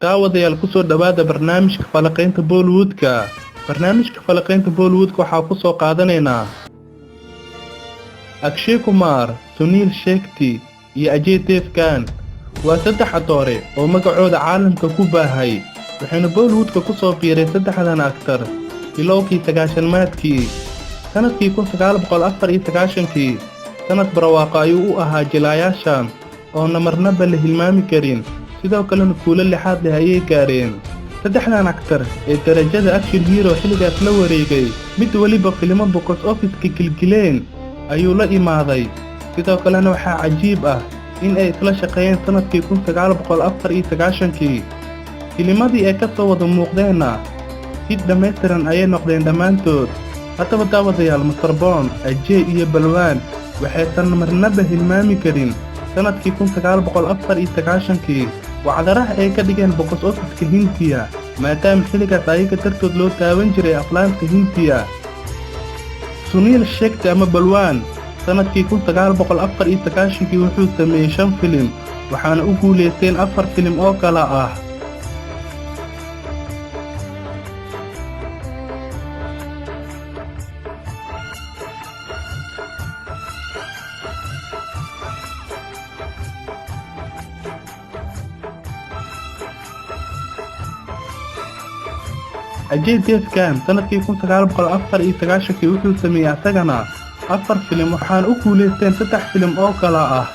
Daawadayaal, kusoo dhowaada barnaamijka falaqaynta Bollywoodka. Barnaamijka falaqaynta Bollywoodka waxaa ku soo qaadanaynaa Akshay Kumar, Sunil Shetty iyo Ajay Devgan. Waa saddex actor oo magacooda caalamka ku baahay, waxayna Bollywoodka ku soo biiray saddexdan actor bilowgii 90-maadkii. Sanadkii 1994-kii sanad barwaaqo ayuu u ahaa jilaayaashan oona marnaba la hilmaami karin, sidoo kalena kuulo lixaad leh ayay gaareen. Saddexdan actor ee darajada action hero xilligaas la wareegay, mid weliba filimo box office-ka gilgileen ayuu la imaaday. Sidoo kalena waxaa cajiib ah in ay isla shaqeeyeen sanadkii 1994-kii. Filimadii ay ka soo wada muuqdeenna hit dhammaystiran ayay noqdeen dhammaantood. Haddaba daawadayaal, Mister Bond, Ajay iyo Balwaan waxaysan marnaba hilmaami karin sanadkii 1994-kii wacdaraha ay ka dhigeen box office-ka Hindiya, maadaama xilligaas ayaga dartood loo daawan jiray aflaamta Hindiya. Sunil Shetty ama Balwaan sanadkii 1994-kii wuxuu sameeyey shan filim, waxaana u guulaysteen afar filim oo kala ah Ajay Devgan. Sanadkii 1994-kii wuxuu sameeyey asagana afar filim, waxaana u guulaysteen saddex filim oo kala ah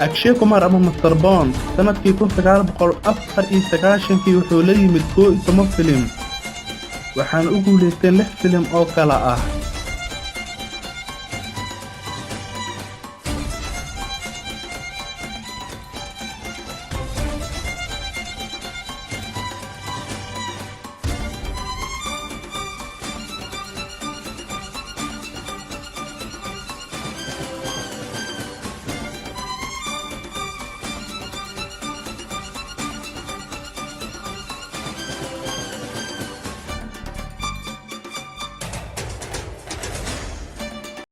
Akshay Kumar ama Mister Bond. Sanadkii 1994-kii wuxuu la yimid 11 filim, waxaana u guulaysteen lix filim oo kala ah